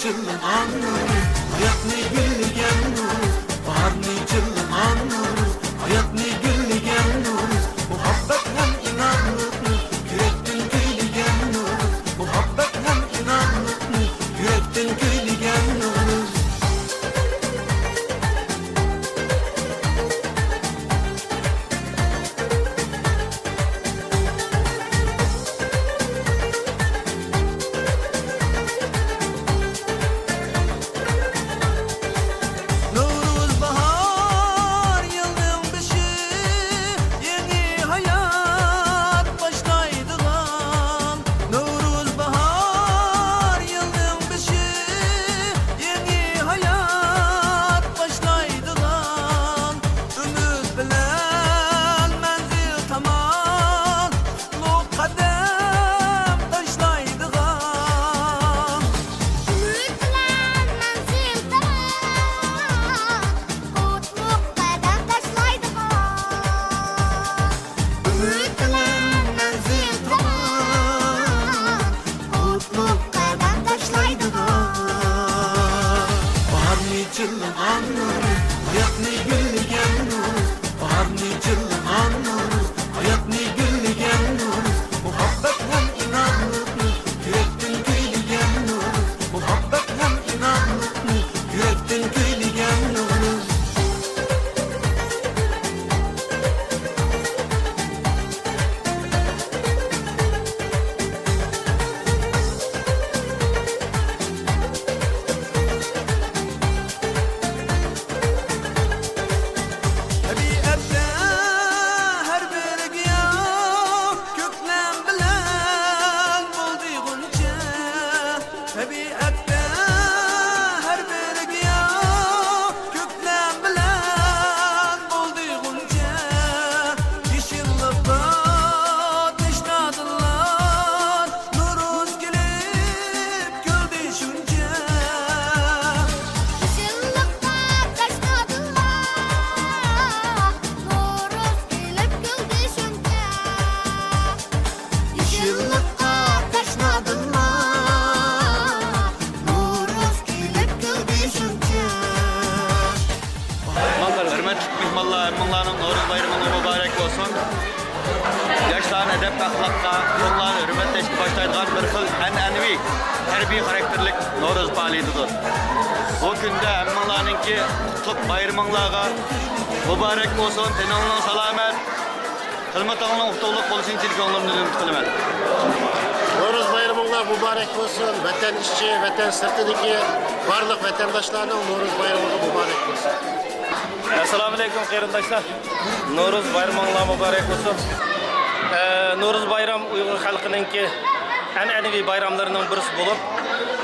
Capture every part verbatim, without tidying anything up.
جىللىغان نورۇز، ھاياتنى گۈللىگەن نورۇز، باھارنى جىللىغان نورۇز، ھاياتنى گۈللىگەن نورۇز، مۇھەببەت ھەم ئىنانلىقنى يۈرەكتىن كۈيلىگەن نورۇز، مۇھەببەت ھەم ئىنانلىقنى يۈرەكتىن كۈيلىگەن نورۇز. نورۇز باھار يىلنىڭ بېشى، يېڭى ھايات باشلايدىغان. نورۇز باھار يىلنىڭ بېشى، يېڭى ھايات باشلايدىغان. ئۈمىد بىلەن مەنزىل تامان قۇتلۇق قەدەم تاشلايدىغان. ئۈمىد بىلەن مەنزىل تامان قۇتلۇق قەدەم تاشلايدىغان. ئۈمىد بىلەن مەنزىل تامان قۇتلۇق قەدەم تاشلايدىغان. باھارنى جىللىغان نورۇز، ھاياتنى گۈللىگەن نورۇز، باھارنى جىللىغان نورۇز، ھاياتنى گۈللىگەن نورۇز، مۇھەببەت ھەم ئىنانلىقنى يۈرەكتىن كۈيلىگەن نورۇز، مۇھەببەت ھەم ئىنانلىقنى يۈرەكتىن كۈيلىگەن نورۇز. تەبىئەتتە ھەر بىر گىياھ كۆكلەم بىلەن بولدى غۇنچە. تەبىئەتتە ھەر بىر گىياھ كۆكلەم بىلەن بولدى غۇنچە. يېشىللىققا تەشنا دىللار نورۇز كېلىپ كۈلدى شۇنچە. يېشىللىققا تەشنا دىللار نورۇز كېلىپ كۈلدى شۇنچە. يېشىللىققا تەشنا دىللار نورۇز كېلىپ كۈلدى شۇنچە. ھۆرمەتلىك مېھمانلار، ھەممىڭلارنىڭ نورۇز بايرىمىڭلار مۇبارەك بولسۇن. ياشلارنى ئەدەپ-ئەخلاققا، چوڭلارنى ھۆرمەتلەشكە باشلايدىغان بىر خىل ئەنئەنىۋى تەربىيە خاراكتېرلىك نورۇز پائالىيىتىدۇر. بۇ كۈندە ھەممىڭلارنىڭكى قۇتلۇق بايرىمىڭلارغا مۇبارەك بولسۇن، تېنىڭلار سالامەت. خىزمىتىڭلارنىڭ ئۇتۇقلۇق بولۇشىنى چىن كۆڭلۈمدىن ئۈمىد قىلىمەن. نورۇز بايرىمىڭلار مۇبارەك بولسۇن. ۋەتەن ئىچى، ۋەتەن سىرتىدىكى بارلىق ۋەتەنداشلارنىڭ نورۇز بايرىمىغا مۇبارەك بولسۇن. ئەسسالامۇئەلەيكۇم قېرىنداشلار. نورۇز بايرىمىڭلار مۇبارەك بولسۇن. ئە، نورۇز بايرام ئۇيغۇر خەلقىنىڭكى ئەنئەنىۋى بايراملىرىنىڭ بىرسى بولۇپ،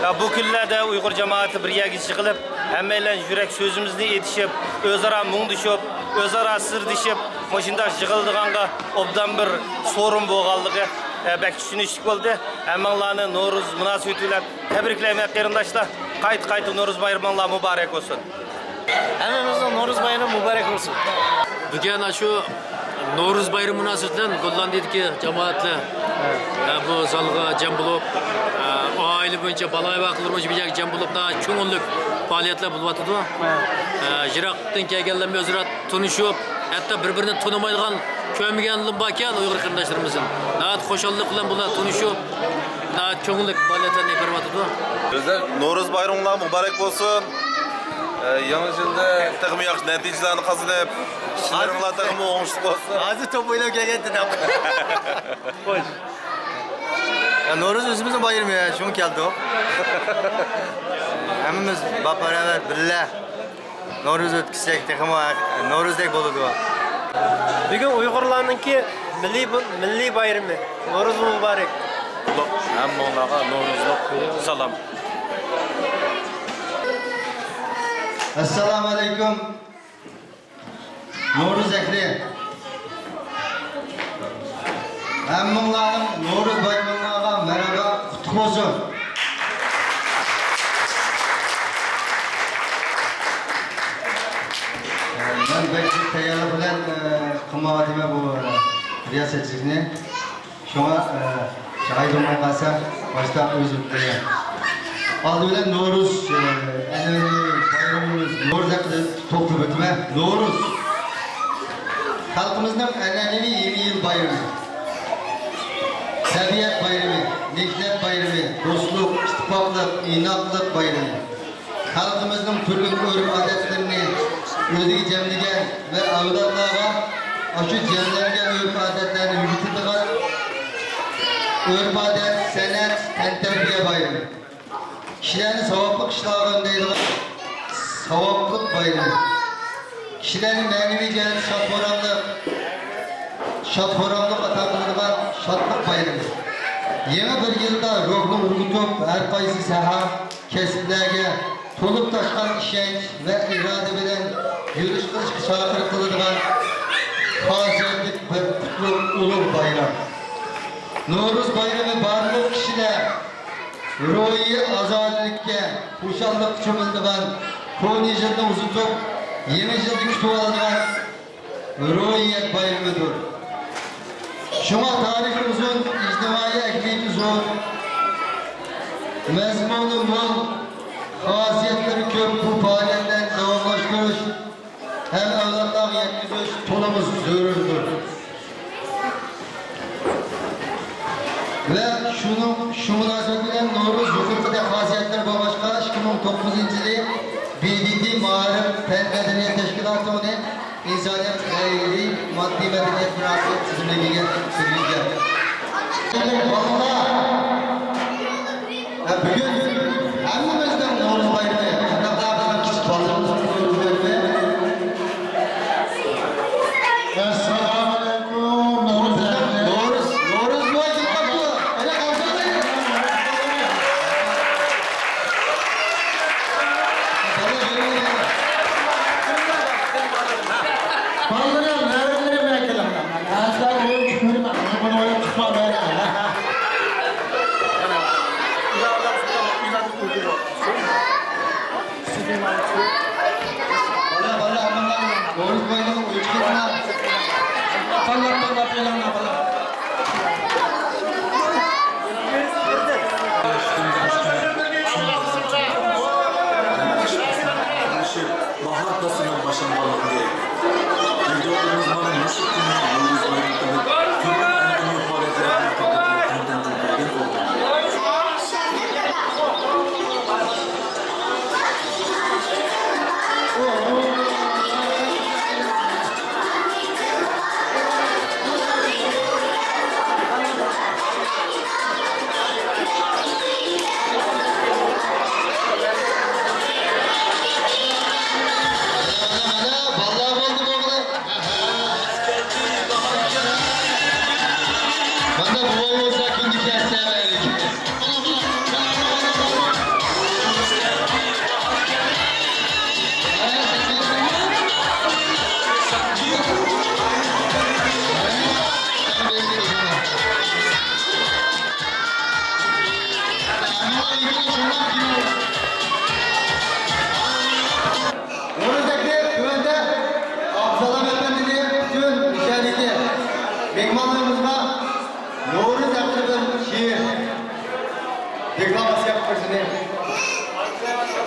ئە، بۇ كۈنلەردە ئۇيغۇر جامائىتى بىر يەرگە يىغىلىپ، ھەممەيلەن يۈرەك سۆزىمىزنى ئېيتىشىپ، ئۆزئارا مۇڭدىشىپ، ئۆزئارا سىردىشىپ، مۇشۇنداق يىغىلىدىغانغا ئوبدان بىر سورۇن بولغانلىقى، ئە، بەك چۈشىنىشلىك بولدى. ھەممىڭلارنى نورۇز مۇناسىۋىتى بىلەن تەبرىكلەيمەن قېرىنداشلار. قايتا-قايتا نورۇز بايرىمىڭلار مۇبارەك بولسۇن. ھەممىمىزنىڭ نورۇز بايرىمى مۇبارەك بولسۇن. بۈگۈن ئاشۇ نورۇز بايرىمى مۇناسىۋىتى بىلەن گوللاندىيىدىكى جامائەتلەر، ئە، بۇ زالغا جەم بولۇپ، ئە، ئائىلە بويىچە، بالا-ۋاقىلىرى بويىچە بىر يەرگە جەم بولۇپ، ناھايىتى كۆڭۈللۈك پائالىيەتلەر بولۇۋاتىدۇ. ئە، يىراقتىن كەلگەنلەرمۇ ئۆزئارا تونۇشۇپ، ھەتتا بىر-بىرىنى تونۇمايدىغان، كۆرمىگەنلىرىمۇ باركەن ئۇيغۇر قېرىنداشلىرىمىزدىن. ناھايىتى خۇشاللىق بىلەن بۇلار تونۇشۇپ، ناھايىتى كۆڭۈللۈك پائالىيەتلەرنى ئېلىپ بېرىۋاتىدۇ. بىزلەر نورۇز بايرىمىڭلار مۇبارەك بولسۇن. ئە، يېڭى يىلدا تېخىمۇ ياخشى نەتىجىلەرنى قازىنىپ، ئىشلىرىڭلار تېخىمۇ ئوڭۇشلۇق بولسۇن. ھازىر توپ ئويناپ كەلگەن دېدىم. خوش. يا، نورۇز ئۆزىمىزنىڭ بايرىمى، شۇڭا كەلدۇق. ھەممىمىز باپباراۋەر بىللە نورۇز ئۆتكۈزسەك، تېخىمۇ نورۇزدەك بولىدۇ. بۈگۈن ئۇيغۇرلارنىڭكى مىللىي بۇ، مىللىي بايرىمى. نورۇز مۇبارەك. ھەممىڭلارغا نورۇزلۇق سالام. ئەسسالامۇئەلەيكۇم. نورۇز ئەھلى، ھەممىڭلارنىڭ نورۇز بايرىمىڭلارغا مەرھابا، قۇتلۇق بولسۇن. مەن بەك جىق تەييارلىق بىلەن، ئە، قىلمايۋاتىمەن بۇ، ئە، رىياسەتچىلىكنى. شۇڭا، ئە، جايى بولماي قالسا، باشلاپ ئۆزۈم قوياي. ئالدى بىلەن نورۇز، ئە، ئەنئەنىۋى بايرىمىمىز نورۇز ھەققىدە توختىلىپ ئۆتىمەن. نورۇز خەلقىمىزنىڭ ئەنئەنىۋى يېڭى يىل بايرىمى. تەبىئەت بايرىمى، مېھنەت بايرىمى، دوستلۇق، ئىتتىپاقلىق، ئىناقلىق بايرىمى. خەلقىمىزنىڭ تۈرلۈك ئۆرپ-ئادەتلىرىنى ئۆزىگە جەملىگەن ۋە ئەۋلادلارغا ئاشۇ جەملەنگەن ئۆرپ-ئادەتلەرنى يۈرگۈزىدىغان ئۆرپ-ئادەت، سەنئەت، تەنتەربىيە بايرىمى. كىشىلەرنى ساۋابلىق ئىشلارغا ئۈندەيدىغان ساۋابلىق بايرىمى. كىشىلەرنى مەنىۋى جەھەتتە شاد-خۇراملىق، شاد-خۇراملىق ئاتا قىلىدىغان شادلىق بايرىمى. يېڭى بىر يىلدا روھنى ئۇرغۇتۇپ، ھەر قايسى ساھە، كەسىپلەرگە تولۇپ تاشقان ئىشەنچ ۋە ئىرادە بىلەن يۈرۈش قىلىشقا چاقىرىق قىلىدىغان خاسىيەتلىك بىر قۇتلۇق ئۇلۇغ بايرام. نورۇز بايرىمى بارلىق كىشىلەر روھىي ئازادىلىككە، خۇشاللىققا چۆمۈلىدىغان، كونا يىلنى ئۇزىتىپ، يېڭى يىلنى كۈتۈۋالىدىغان روھىيەت بايرىمىدۇر. شۇڭا تارىخى ئۇزۇن، ئىجتىمائىي ئەھمىيىتى زور، مەزمۇنى مول، خاسىيەتلىرى كۆپ بۇ پائالىيەتلەرنى داۋاملاشتۇرۇش ھەم ئەۋلادلارغا يەتكۈزۈش تولىمۇ زۆرۈردۇر. ۋە شۇنىڭ، شۇ مۇناسىۋەت بىلەن نورۇز يۇقىرىقىدەك خاسىيەتلىرى بولغاچقا، ئىككى مىڭ توققۇزىنچى يىلى بى دى تى مائارىپ پەن مەدەنىيەت تەشكىلاتى ئۇنى ئىنسانىيەت غەيرىي ماددىي مەدەنىيەت مۇناسىۋەت تىزىملىكىگە كىرگۈزگەن. بالىلار، ھە، بۈگۈن ھەممىمىزنىڭ نورۇز بايرىمى، شۇنداقلا بىزنىڭ كىچىك بالىلىرىمىزنىڭ نورۇز بايرىمى. ئەسسالامۇئەلەيكۇم، نورۇز ئەھلى. نورۇز، نورۇز باي كېلىپ قاپتۇ. ئەنە قارشىلايلى. بالىلىرىم، نەۋرىلىرىم، مەن كېلىمەن. ئەسلا ئويۇن چۈشۈرمەن. بۇنى ئويۇن چىقمايمەن. بالىلار، بالىلار، ئامانلار، نورۇز بايرىمىنىڭ ئۆيىگە كېلىڭلار. بالىلار، بالىلار، كېلىڭلار، بالىلار. باھار پەسلىنىڭ باشلانغانلىقىنى، ئەجدادلىرىمىز مانا مۇشۇ كۈننى نورۇز بايرىمى قىلىپ، تۈرلۈك ئەنئەنىۋى پائالىيەتلەرنى تەنتەنىلەپ كەلگەن ئورۇن. نورۇز ئەكبەر تۆۋەندە ئابدۇسالام ئەپەندىنى پۈتۈن مۇشۇ يەردىكى مېھمانلىرىمىزغا نورۇز ھەققىدە بىر شېئىر دېكلاماتسىيە قىلىپ بېرىشىنى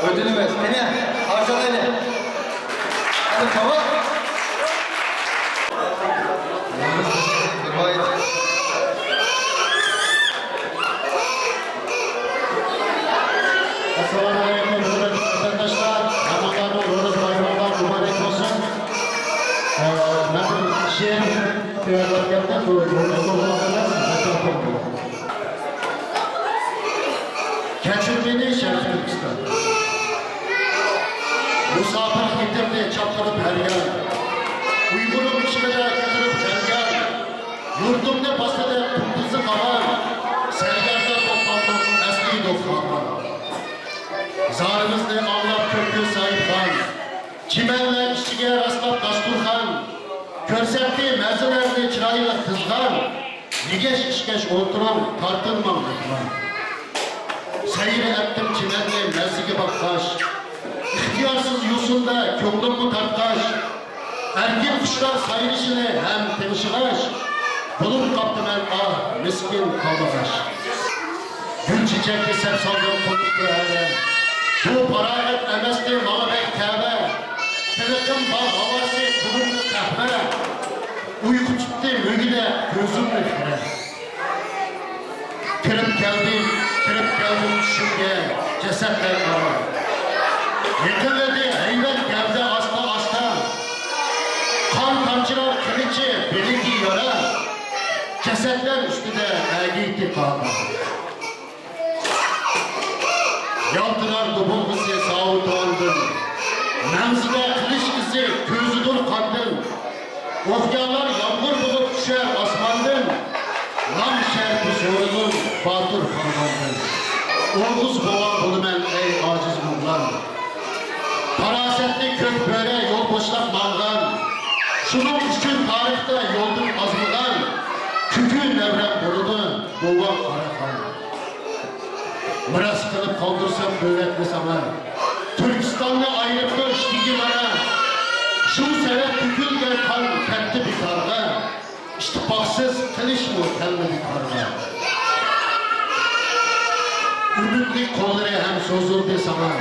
ئۆتۈنىمىز. قېنى، قارشى ئالايلى. قېنى، چاۋاك. ئەسسالامۇئەلەيكۇم، ھۆرمەتلىك ۋەتەنداشلار. ھەممىڭلارنىڭ نورۇز بايرىمىڭلار مۇبارەك بولسۇن. ئە، مەن بىر شېئىر تەييارلاپ كەلدىم. بۇ نورۇز بايرىمى ئەمەس، ۋەتەن بايرىمى. كەچۈر مېنى، شەرقىي تۈركىستان. مۇساپىر خېتىمنى چاپتۇرۇپ ھەر يان. ئۇيغۇرۇم ئىشقىدا كۆتۈرۈپ غەلگەر. يۇرتۇمنى باستىدە قۇمپىزى قاغان. سەرگەردان بولۇپ قالدۇق ئەسلى دوستلارغا. زارىمىزنى ئاڭلاپ كۆككۈل ساھىبخان. چىمەنلەر ئىچىگە راسلاپ داستۇرخان. كۆرسەتتى مەززىلەرنى چىرايلىق قىزغان. يېگەچ ئىچكەچ ئولتۇرۇڭ، تارتىنماڭ مېھمان. سەير ئەتتىم چىمەننى مەززىگە باغقاچ. ئىختىيارسىز يوسۇندا كۆڭلۈممۇ تارتقاچ. ئەركىن قۇشلار سايرىشىنى ھەم تىڭشىغاچ. بولۇپ قاپتىمەن ئاھ، مىسكىن قالمىغاچ. گۈل چېچەككە سەپ سالدىم قۇلۇپتۇ ھەرە. بۇ پاراغەت ئەمەستى ماڭا بەك تەۋە. تىنىقىم باغ ھاۋاسى، قولۇمدا قەھۋە. ئۇيقۇ تۇتتى مۈگدە كۆزۈمنى خىرە. كىرىپ كەلدىم، كىرىپ كەلدىم چۈشۈمگە، جەسەتلەر ئارا. يېقىنلىدى ھەيۋەت گەۋدە ئاستا-ئاستا. قان تامچىلار قىلىچى، بىلىكى يارا. جەسەتلەر ئۈستىدە ئەگىيتى قاغا. يالتىرار دوبۇلغىسى ساۋۇتۇۋاندىن. مەڭزىدە قىلىچ ئىزى، كۆزىدۇر قاندىن. ئوقيالار يامغۇر بولۇپ چۈشەر ئاسماندىن، نام شەرىپى سورىلۇر باتۇر پالۋاندىن. ئوغۇز بوۋاڭ بولىمەن ئەي ئاجىز ئوغلان، پاراسەتلىك كۆك بۆرە يول بوشلاپ ماڭغان. شۇنىڭ ئۈچۈن تارىختا يولدىن ئازمىغان، كۈكۈن دەۋرەم بولىدۇ بوۋاڭ قاراخان. مىراس قىلىپ قالدۇرسام بۆۋەتنى ساڭا، تۈركىستاننى ئايرىپتۇ ئىككىگە مانا. شۇ سەۋەب تۆكۈلگەن قان كەتتى بىكارغا، ئىتتىپاقسىز قىلىچمۇ كەلمىدى كارغا. ئۈمىدلىك قوللىرى ھەم سوزۇلدى ساڭا،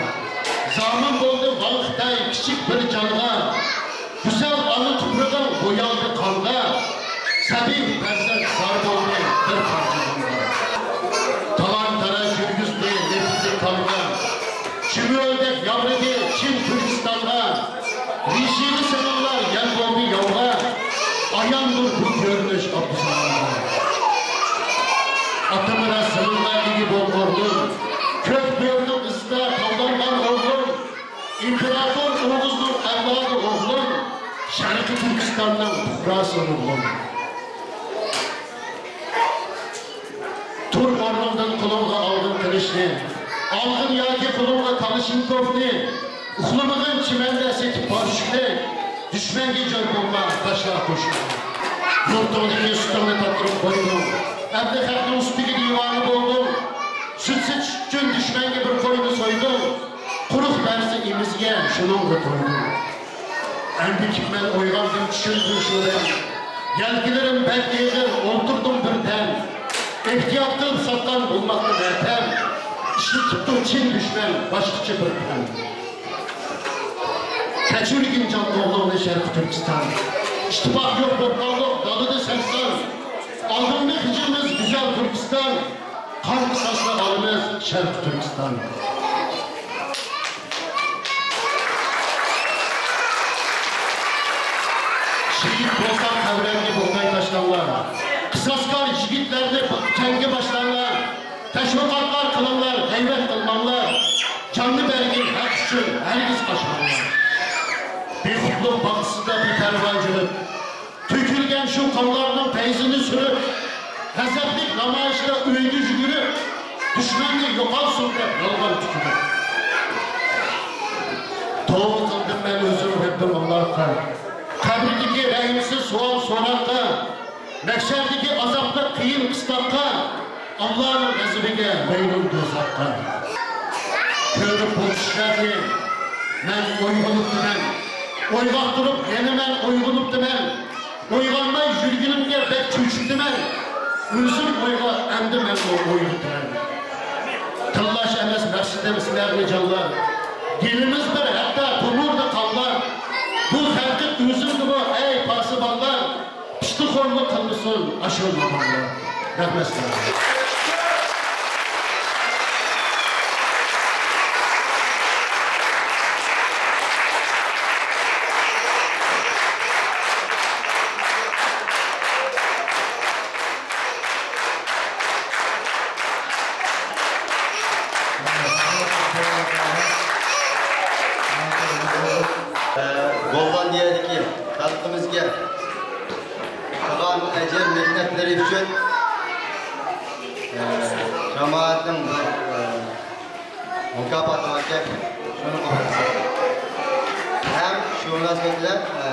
زامىن بولدى ۋاڭ خىتاي كىچىك بىر جانغا. گۈزەل ئانا تۇپرىقىڭ بويالدى قانغا، سەبىي پەرزەنت زار بولدى بىر پارچە نانغا. تالان-تاراج يۈرگۈزدى نېپىزلىك قانغا، چۈمۈلەك ياۋرىدى چىن تۈركىستانغا. رىشىلى سېنىڭلار يەل بولدى ياۋغا، ئاياندۇر بۇ كۆرۈنۈش ئابدۇسالامغا. ئاتا مىراس زېمىنغا ئىگە بول ئوغلۇم، كۆك بۆرىنىڭ ئىزىدا تاۋلانغان ئوغلۇم. ئىمپېراتور ئوغۇزنىڭ ئەۋلادى ئوغلۇم، شەرقىي تۈركىستاننىڭ پۇقراسى ئوغلۇم. تۇر ئورنۇڭدىن قولۇڭغا ئالغىن قىلىچنى، ئالغىن ياكى قولۇڭغا كالاشنىكوفنى، ئۇخلىمىغىن چىمەندە سېتىپ پارىشوكنى، دۈشمەنگە جور بولما، تاشلا قوشۇننى. يۇرتۇڭدىكى سۈتۈڭنى تاتتۇرۇپ قويدۇڭ، ئەمدى خەقنىڭ سۈتىگە دىۋانە بولدۇڭ. سۈت سېتىش ئۈچۈن دۈشمەنگە بىر قوينى سويدۇڭ، قۇرۇق بەرسە ئېمىزگە شۇنىڭغا تويدۇڭ. ئەندىكىپمەن ئويغاندىم چۈشۈمدىن شۇ دەم، يەلكىلىرىم بەك ئېغىر ئولتۇردۇم بىردەم. ئېھتىيات قىلىپ ساتقان بولماقتا مەتەم، ئىشلىتىپتۇ چىن دۈشمەن باشقىچە بىر پەم. كەچۈرگىن جان ئوغلۇڭنى شەرقىي تۈركىستان، ئىتتىپاق يوق بولۇپ قالدۇق دالىدا سەكسان. ئالدىڭدا خىجىلىمىز گۈزەل تۈركىستان، قان قىساسنى ئالىمىز شەرقىي تۈركىستان. شېھىت بولساڭ قەبرەمگە بۇغداي تاشلاڭلار، قىساسكار يىگىتلەرنى جەڭگە باشلاڭلار. تەشۋىقاتلار قىلىڭلار، غەيۋەت قىلماڭلار. جاننى بەرگىن ھەق ئۈچۈن، ھەرگىز قاچماڭلار. بىخۇدلۇق باغچىسىدا بىپەرۋا يۈرۈپ، تۆكۈلگەن شۇ قانلارنىڭ پەيزىنى سۈرۈپ، غەزەپلىك نامايىشتا ئۆيگە يۈگۈرۈپ، دۈشمەننى يوقالسۇن دەپ يالغان تۈكۈرۈپ. توۋا قىلدىم مەن ئۆزۈم رەببىم ئاللاھقا، قەبرىدىكى رەھىمسىز سوئال سوراققا. مەھشەردىكى ئازابلىق قىيىن قىستاققا، ئاللانىڭ غەزىپىگە، ۋەيلۇن دوزاخقا. كۆرۈپ بۇ چۈشلەرنى مەن ئويغىنىپتىمەن، ئويغاق تۇرۇپ يەنە مەن ئويغىنىپتىمەن. ئويغانماي يۈرگىنىمگە بەك چۆچۈپتىمەن، ئۆزۈم ئويغا ئەمدى مەنمۇ ئويغىنىپتىمەن. تىللاش ئەمەس مەقسىتىم سىلەرنى جانلار، دىلىمىز بىر ھەتتا تومۇردا قانلار. بۇ تەنقىد ئۆزۈمدىمۇ ئەي پاسىبانلار، پىشتىخورلۇق قىلمىسۇن ئاشۇ نادانلار. رەھمەت سىلەرگە. گوللاندىيەدىكى خەلقىمىزگە قىلغان ئەجىر مېھنەتلىرى ئۈچۈن، ئە، جامائەتنىڭ بىر، ئە، مۇكاپاتى باركەن، شۇنى قوبۇل قىلساق. ھەم شۇ مۇناسىۋەت بىلەن، ئە،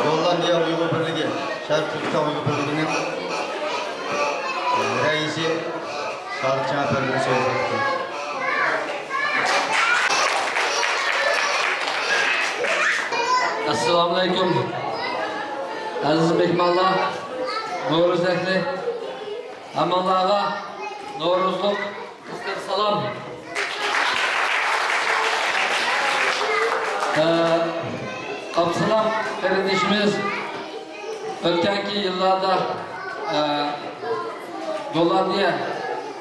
گوللاندىيە ئۇيغۇر بىرلىكى، شەرقىي تۈركىستان ئۇيغۇر بىرلىكىنىڭ، ئە، رەئىسى سادىق جەڭئەپەندىنىڭ سۆزى. ئەسسالامۇئەلەيكۇم. ئەزىز مېھمانلار، نورۇز ئەھلى، ھەممىڭلارغا نورۇزلۇق سالام. ئە، ئابدۇسالام قېرىندىشىمىز ئۆتكەنكى يىللاردا، ئە، گوللاندىيە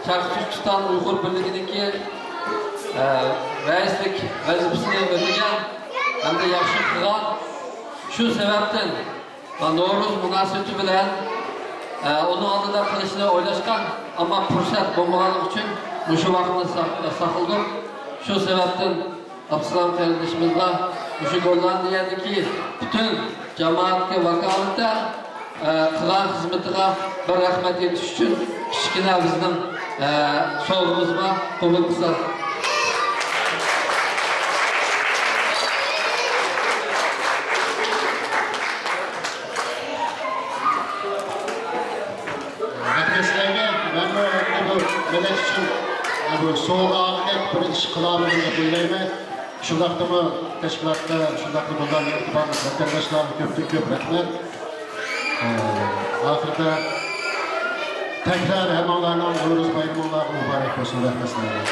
شەرقىي تۈركىستان ئۇيغۇر بىرلىكىدىكى، ئە، رەئىسلىك ۋەزىپىسىنى ئۆتىگەن ھەمدە ياخشى قىلغان. شۇ سەۋەبتىن ۋە نورۇز مۇناسىۋىتى بىلەن، ئە، ئۇنىڭ ئالدىدا قىلىشنى ئويلاشقان، ئەمما پۇرسەت بولمىغانلىقى ئۈچۈن مۇشۇ ۋاقىتنى ساق-، ساقلىدۇق. شۇ سەۋەبتىن ئابدۇسالام قېرىندىشىمىزغا مۇشۇ گوللاندىيەدىكى پۈتۈن جامائەتكە ۋاكالىتەن، ئە، قىلغان خىزمىتىغا بىر رەھمەت ئېيتىش ئۈچۈن كىچىككىنە بىزنىڭ، ئە، سوۋغىمىز بار، قوبۇل قىلسا. رەھمەت سىلەرگە. مەنمۇ ئەمدى بۇ مىللەت ئۈچۈن، ئە، بۇ سوۋغا ئالغۇدەك بىر ئىش قىلالمىدىم دەپ ئويلايمەن. شۇنداقتىمۇ تەشكىلاتقا، شۇنداقلا بۇنداق ئېتىبارلىق ۋەتەنداشلارغا كۆپتىن كۆپ رەھمەت. ئە، ئاخىرىدا تەكرار ھەممىڭلارنىڭ نورۇز بايرىمىڭلارغا مۇبارەك بولسۇن، رەھمەت سىلەرگە.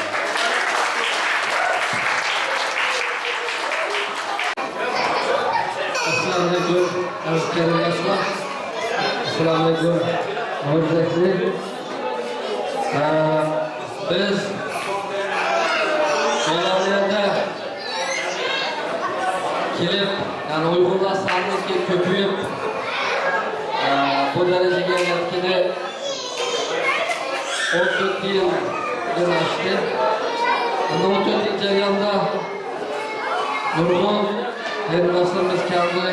ئەسسالامۇئەلەيكۇم، ئەزىز قېرىنداشلار. ئەسسالامۇئەلەيكۇم، نورۇز ئەھلى. ئە، بىز گوللاندىيەدە كېلىپ، يەنى ئۇيغۇرلار سانى كۆپىيىپ، ئە، بۇ دەرىجىگە يەتكىلى ئون تۆت يىلدىن ئاشتى. ئەمدى ئون تۆت يىل جەريانىدا نۇرغۇن قېرىنداشلىرىمىز كەلدى،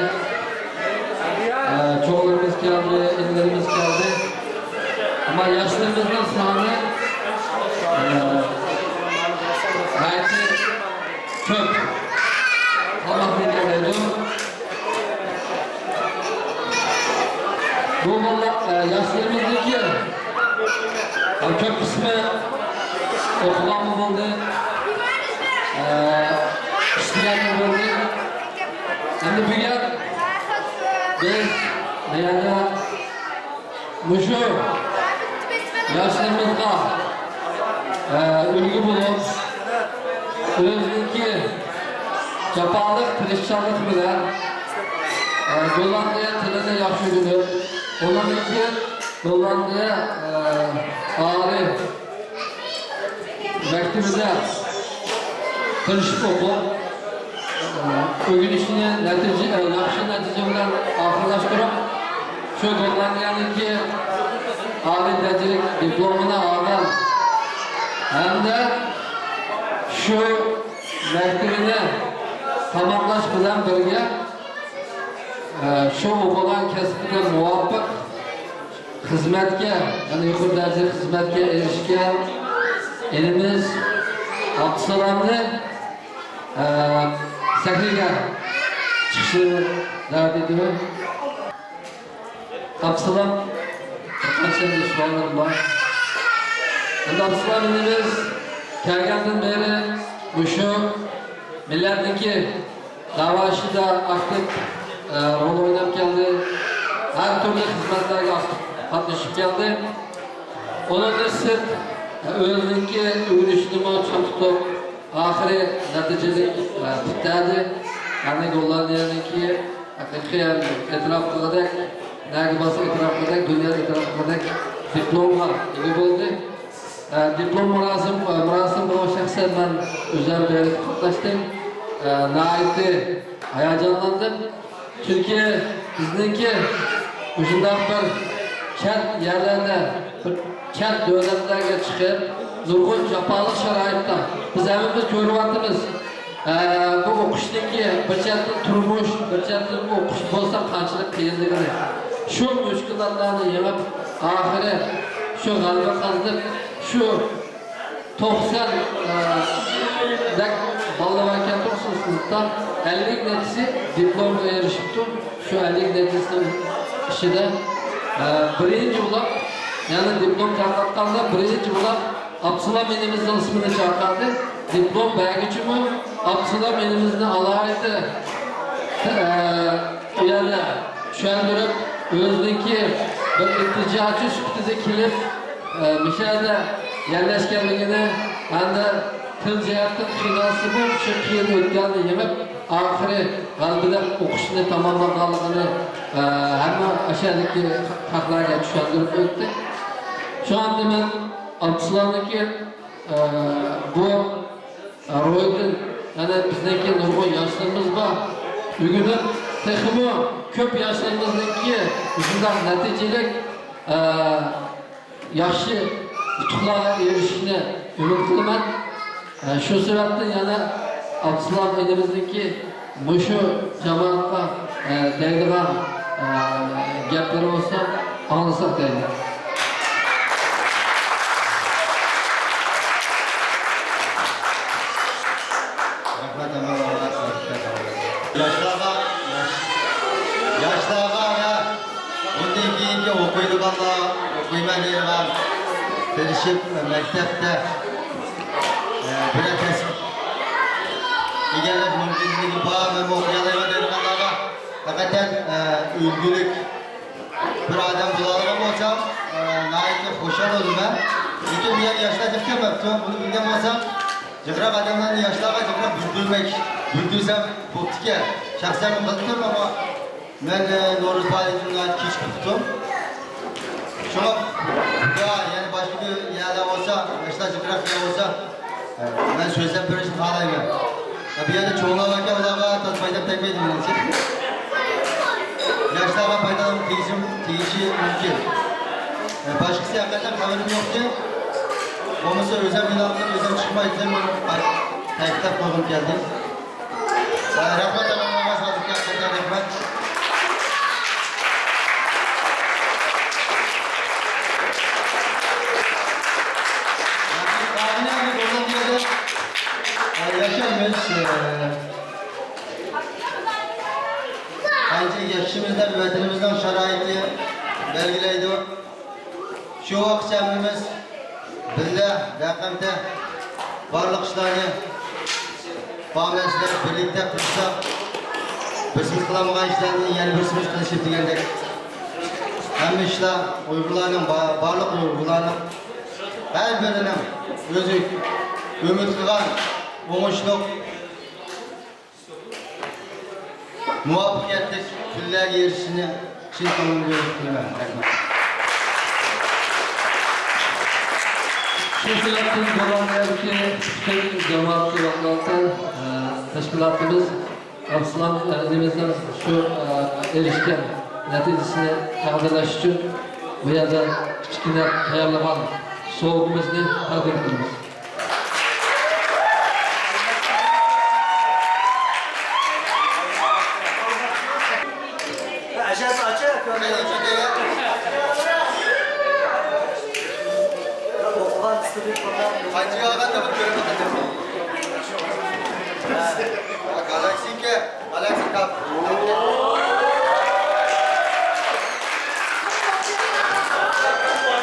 ئە، چوڭلىرىمىز كەلدى، ئىنىلىرىمىز كەلدى. ئەمما ياشلىرىمىزنىڭ سانى، ئە، ناھايىتى كۆپ. ئاللاھ نېمە دەيدۇ؟ بۇ بالىلار، ئە، ياشلىرىمىزنىڭكى، ئە، كۆپ قىسمى ئوقۇغانمۇ بولدى، ئە، ئىشلىگەنمۇ بولدى. ئەمدى بۈگۈن بىز بۇ يەردە مۇشۇ ياشلىرىمىزغا، ئە، ئۈلگە بولۇپ، ئۆزىنىڭكى جاپالىق تىرىشچانلىقى بىلەن، ئە، گوللاندىيە تىلىنى ياخشى ئۆگىنىپ، ئۇنىڭدىن كېيىن گوللاندىيە، ئە، ئالىي مەكتىپىدە تىرىشىپ ئوقۇپ، ئۆگىنىشىنى نەتىجە، ياخشى نەتىجە بىلەن ئاخىرلاشتۇرۇپ، شۇ گوللاندىيەنىڭكى ئالىي دەرىجىلىك دىپلومىنى ئالغان ھەمدە شۇ مەكتىپىنى تاماملاش بىلەن بىرگە، شۇ ئوقۇغان كەسپىگە مۇۋاپىق خىزمەتكە، يەنى يۇقىرى دەرىجىلىك خىزمەتكە ئېرىشكەن ئىنىمىز ئابدۇسالامنى، ئە، سەھنىگە چىقىشىنى دەۋەت ئېتىمەن. ئابدۇسالام، بىر قانچە سوئاللىرىم بار. ئەمدى ئابدۇسالام ئىنىمىز كەلگەندىن بېرى مۇشۇ مىللەتنىڭكى دەۋا ئىشىدا ئاكتىپ، ئە، رول ئويناپ كەلدى. ھەر تۈرلۈك خىزمەتلەرگە ئاكتىپ قاتنىشىپ كەلدى. ئۇنىڭدىن سىرت، ئۆزىنىڭكى ئۆگىنىشىنىمۇ چىڭ تۇتۇپ، ئاخىرى نەتىجىلىك، ئە، پۈتتۈردى. يەنى گوللاندىيەنىڭكى ھەقىقىي ئېتىراپ قىلغۇدەك، نەگە بارسا ئېتىراپ قىلغۇدەك، دۇنيا ئېتىراپ قىلغۇدەك دىپلومغا ئىگە بولدى. ئە، دىپلوم مۇراسىم، ئە، مۇراسىم بۇ شەخسەن مەن ئۆزۈم بېرىپ قاتناشتىم. ئە، ناھايىتى ھاياجانلاندىم. چۈنكى بىزنىڭكى مۇشۇنداق بىر چەت يەرلەردە، بىر چەت دۆلەتلەرگە چىقىپ، نۇرغۇن جاپالىق شارائىتتا بىز ھەممىمىز كۆرۈۋاتىمىز. ئە، بۇ ئوقۇشنىڭكى بىر چەتتىن تۇرمۇش، بىر چەتتىن ئوقۇش بولسا قانچىلىك قىيىنلىقىنى، شۇ مۈشكۈلاتلارنى يېڭىپ، ئاخىرى شۇ غەلىبە قازىنىپ، شۇ توقسان، ئە، دەك بالىلار باركەن توقسان سىنىپتا، ئەللىك نەچچىسى دىپلومغا ئېرىشىپتۇ. شۇ ئەللىك نەچچىسىنىڭ ئىچىدە، ئە، بىرىنچى بولۇپ، يەنى دىپلوم تارقاتقاندا بىرىنچى بولۇپ ئابدۇسالام ئىنىمىزنىڭ ئىسمىنى چاقىردى. دىپلوم بەرگۈچىمۇ ئابدۇسالام ئىنىمىزنى ئالاھىدە، ئە، ئۇ يەردە چۈشەندۈرۈپ، ئۆزىنىڭكى بىر ئىلتىجاچى سۈپىتىدە كېلىپ، ئە، مۇشۇ يەردە يەرلەشكەنلىكىنى ھەمدە تىل جەھەتتىن قىينالسىمۇ، شۇ قىيىن ئۆتكەلنى يېڭىپ، ئاخىرى غەلىبىدە ئوقۇشنى تاماملىغانلىقىنى، ئە، ھەممە ئاشۇ يەردىكى خەقلەرگە چۈشەندۈرۈپ ئۆتتى. شۇڭا مەن ئابدۇسالامنىڭكى، ئە، بۇ روھىدىن، يەنى بىزنىڭكى نۇرغۇن ياشلىرىمىز بار. بۈگۈن تېخىمۇ كۆپ ياشلىرىمىزنىڭكى مۇشۇنداق نەتىجىلىك، ئە، ياخشى ئۇتۇقلارغا ئېرىشىشىنى ئۈمىد قىلىمەن. ئە، شۇ سەۋەبتىن يەنە ئابدۇسالام ئىنىمىزنىڭكى مۇشۇ جامائەتكە، ئە، دەيدىغان، ئە، گەپلىرى بولسا ئاڭلىساق دەيمەن. رەھمەت، ئەمەل ئالغان. ياشلارغا، ياش-، ياشلارغا ۋە بۇندىن كېيىنكى ئوقۇيدىغانلار، ئوقۇيمەن دەيدىغان، تىرىشىپ مەكتەپتە، ئە، بىرەر كەسىپ ئىگىلەش مۇمكىنچىلىكى بار، مەنمۇ ئوقۇيالايمەن دەيدىغانلارغا ھەقىقەتەن، ئە، ئۈلگىلىك بىر ئادەم بولالىغان بولسام، ئە، ناھايىتى خۇشال بولىمەن. لېكىن بۇ يەردە ياشلار جىق كەلمەپتۇ. بۇنى بىلگەن بولسام، جىقراق ئادەملەرنى ياشلارغا جىقراق بۈركۈلمەك، بۈركۈلسەم بوپتىكەن. شەخسەن مەن قىلىپ تۇرۇپ، ئەمما مەن، ئە، نورۇز پائالىيىتىنى ناھايىتى كېچىكىپ كېتىپتۇ. شۇڭا، يا، يەنە باشقا بىر يەرلەر بولسا، ياشلار جىقراق يەر بولسا، مەن سۆزلەپ بېرىشنى خالايمەن. بۇ يەردە چوڭلار باركەن، ئۇلارغا تاز پايدام تەگمەيدۇ مېنىڭچە. ياشلارغا پايدام تېگىشى، تېگىشى مۇمكىن. باشقىسى ھەقىقەتەن خەۋىرىم يوقتى. بولمىسا ئۆزۈم ئېلان قىلىپ، ئۆزۈم چىقماي دېسەم، مەن تەكىتلەپ قويغۇم كەلدى. رەھمەت، ھەممىڭلارغا سادىقجان، رەھمەت. ياشايمىز، قانچە ياشىشىمىزنى ۋەتىنىمىزنىڭ شارائىتى بەلگىلەيدۇ. شۇ ۋاقىتتا ھەممىمىز بىللە ۋە ھەمدە بارلىق ئىشلارنى، بار نەرسىلەرنى بىرلىكتە قىلساق، بىرسىمىز قىلالمىغان ئىشلارنى يەنە بىرسىمىز قىلىشىپ دېگەندەك، ھەممە ئىشلار ئۇيغۇرلارنىڭ، با-، بارلىق ئۇيغۇرلارنىڭ ھەر بىرىنىڭ ئۆزى ئۈمىد قىلغان ئوڭۇشلۇق مۇۋەپپەقىيەتلىك كۈنلەرگە ئېرىشىشىنى چىن كۆڭلۈمدىن ئۈمىد قىلىمەن. رەھمەت. شۇ سەۋەبتىن گوللاندىيەدىكى پۈتۈن جامائەتكە ۋاكالىتەن، ئە، تەشكىلاتىمىز ئابدۇسالام ئىنىمىزنىڭ شۇ، ئە، ئېرىشكەن نەتىجىسىنى تەقدىرلەش ئۈچۈن بۇ يەردە كىچىككىنە تەييارلىغان سوۋغىمىزنى تەقدىم قىلىمىز. Galaxy Cup. Galaxy Cup.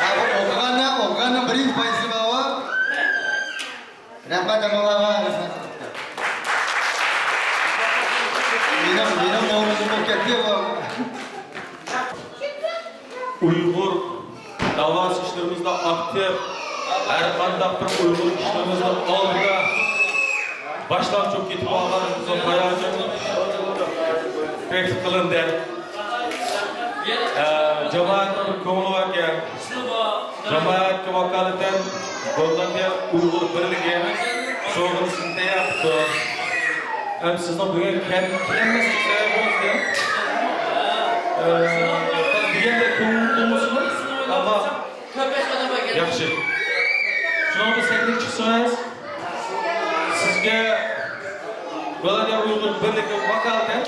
Ha, bu o'qigandan, o'qigandan birinchi pozitsiya bor. Rahmat, Amalova, rahmat. Mening, mening o'rnimga ketdi bu. Uyg'ur davası işlerimizde aktif, her qandaq bir Uyg'ur kişilerimizde aldında başlanıp çok ketip algan bizim hayatı teklif kılındı. Ee, cemaatimiz ko'ngli varken, cemaatga vakolatan Gollandiya Uyg'ur birligi sovg'asini tayyor qildi. Hem sizni bugun kel-, kelolmaslik sababimizdan, ee, deganda ko'nglim bo'lmasin, ammo yaxshi. Shunga biz taklif qilsangiz, sizga Gollandiya Uyg'ur birligi vakolatan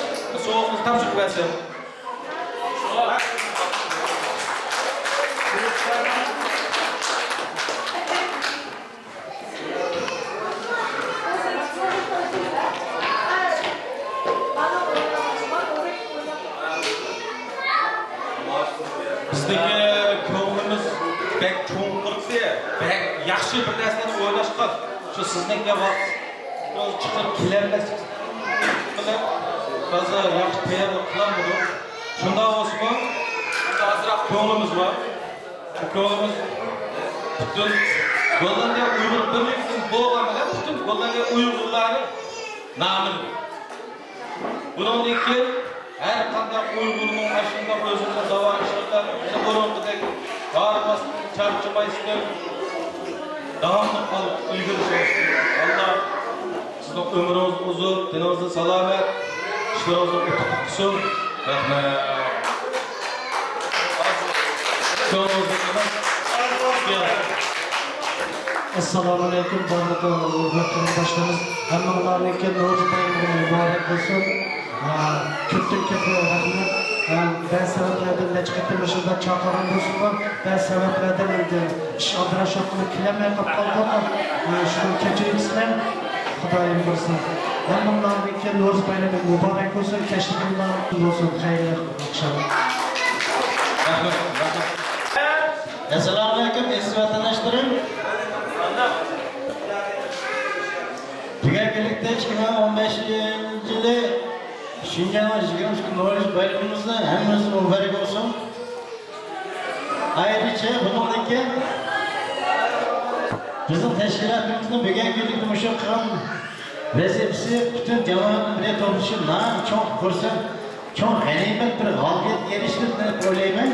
sovg'amizni topshirib bersin. Bizdeki ko'nglimiz bek cho'nqurdi, bek yaxshi bir narsalarni o'ylashgan. Shu sizningki vaqt chiqib kelolmaslik bilan ba'zi yaxshi tayyorlik qilolmadik. Shundoq bo'lsa-mu, endi ozroq ko'nglimiz bor. Shu ko'nglimiz butun گوللاندىيە ئۇيغۇر بىرلىكىدىن بولغان بىلەن پۈتۈن گوللاندىيە ئۇيغۇرلارنىڭ نامىنى. بۇنىڭدىن كېيىن ھەر قانداق ئۇيغۇرنىڭ ئاشۇنداق ئۆزىنىڭ داۋا ئىشلىرىدا بۇرۇنقىدەك ھارماستىن، چارچىماستىن داۋاملىق قىلىپ ئىلگىرى سۈرۈشتە ئاللا سىزنىڭ ئۆمرىڭىز ئۇزۇن، تېنىڭىزنى سالامەت، ئىشلىرىڭىزنى ئۇتۇقلۇق قىلسۇن. رەھمەت. كۆڭلىڭىزنى قىلماڭ. ئەسسالامۇئەلەيكۇم، بارلىق ھۆرمەتلىك قېرىنداشلىرىمىز. ھەممىڭلارنىڭكى نورۇز بايرىمى مۇبارەك بولسۇن. ھە، كۆپتىن كۆپ رەھمەت. ھە، بەزى سەۋەبلەردىن نەچچە قېتىم مۇشۇنداق چاقىرغان بولسىمۇ، بەزى سەۋەبلەردىن ئەمدى ئىش ئالدىراش بولۇپ كېلەلمەي قاپقالدۇق. ھە، شۇنى كەچۈرۈمسىلەر. خۇدايىم بۇيرۇسا. ھەممىڭلارنىڭكى نورۇز بايرىمى مۇبارەك بولسۇن، كەچلىكىڭلار بولسۇن، خەيرلىك ئاخشام. رەھمەت، رەھمەت. ئەسسالامۇئەلەيكۇم، ئەزىز ۋەتەنداشلىرىم. بۈگۈنكى كۈنلۈكتە ئىككى مىڭ ئون بەشىنچى يىلى شىنجاڭنىڭ يىگىرمە ئىككى نورۇز بايرىمىمىزنى ھەممىمىزگە مۇبارەك بولسۇن. ئايرىچە بۇنىڭدىن كېيىن بىزنىڭ تەشكىلاتىمىزنىڭ بۈگۈنكى كۈندە مۇشۇ قىلغان ۋەزىپىسى پۈتۈن جامائەتنىڭ بىر يەردە توپلىشىپ ناھايىتى چوڭ پۇرسەت، چوڭ غەنىيمەت، بىر غالىبىيەتكە ئېرىشتى دەپ ئويلايمەن.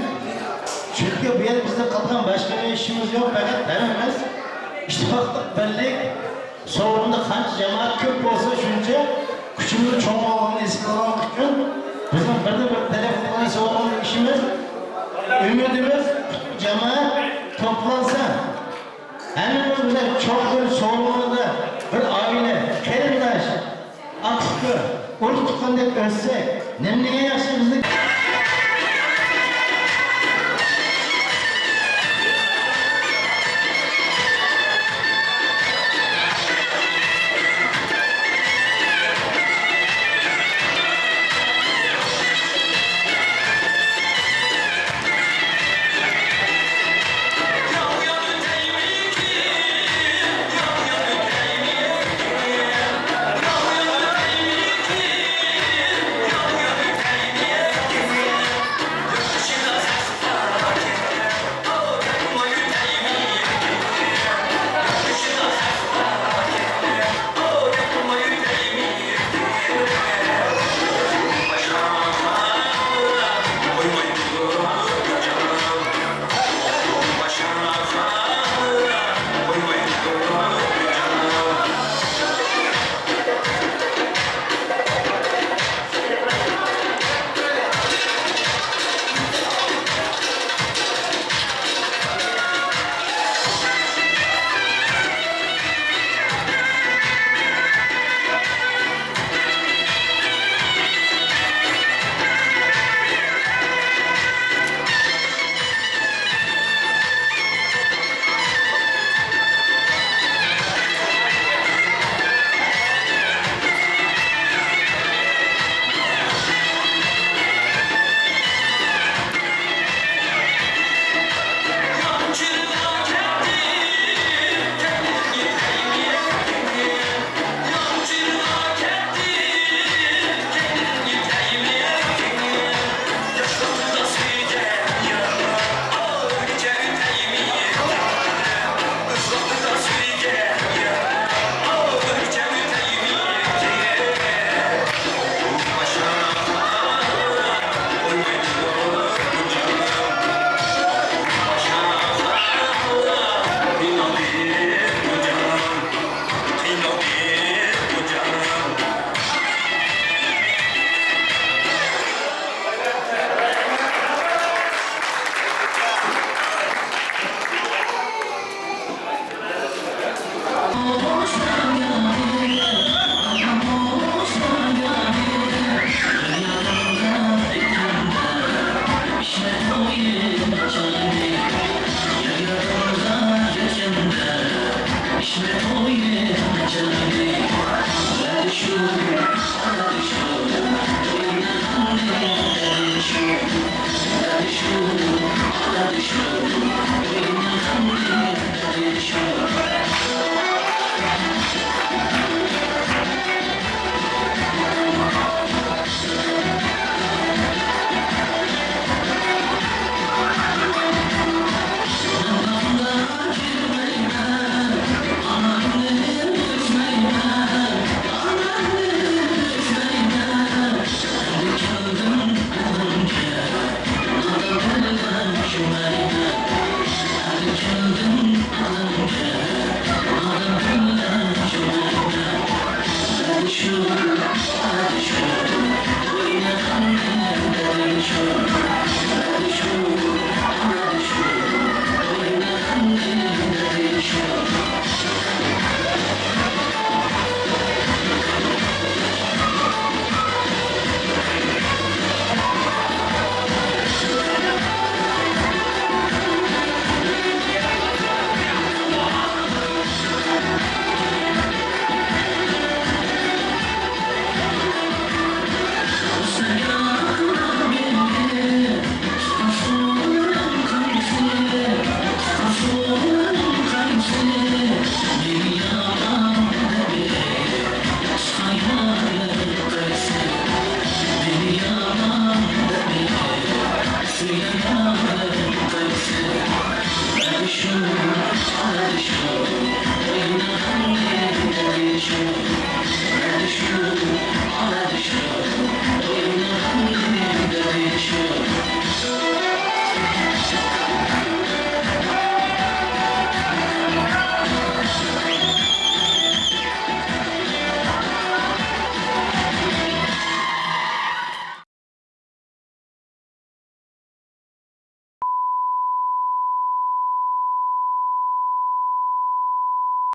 چۈنكى بۇ يەردە بىزنىڭ قىلىدىغان باشقا ئىشىمىز يوق، پەقەت ھەممىمىز ئىتتىپاقلىق، بىرلىك، سورۇندا قانچە جامائەت كۆپ بولسا، شۇنچە كۈچىمىزنىڭ چوڭ بولغىنىنى ھېس قىلغانلىق ئۈچۈن، بىزنىڭ بىردىن بىر تەلەپ قىلغان سورۇن ئىشىمىز، ئۈمىدىمىز، جامائەت توپلانسا، ھەممىمىز بىلەن چوڭ بىر سورۇندا بىر ئائىلە، قېرىنداش، ئاكا-ئۇكا، ئۇرۇق-تۇغقاندەك ئۆتسەك، نېمىدېگەن ياخشى بىزنىڭ.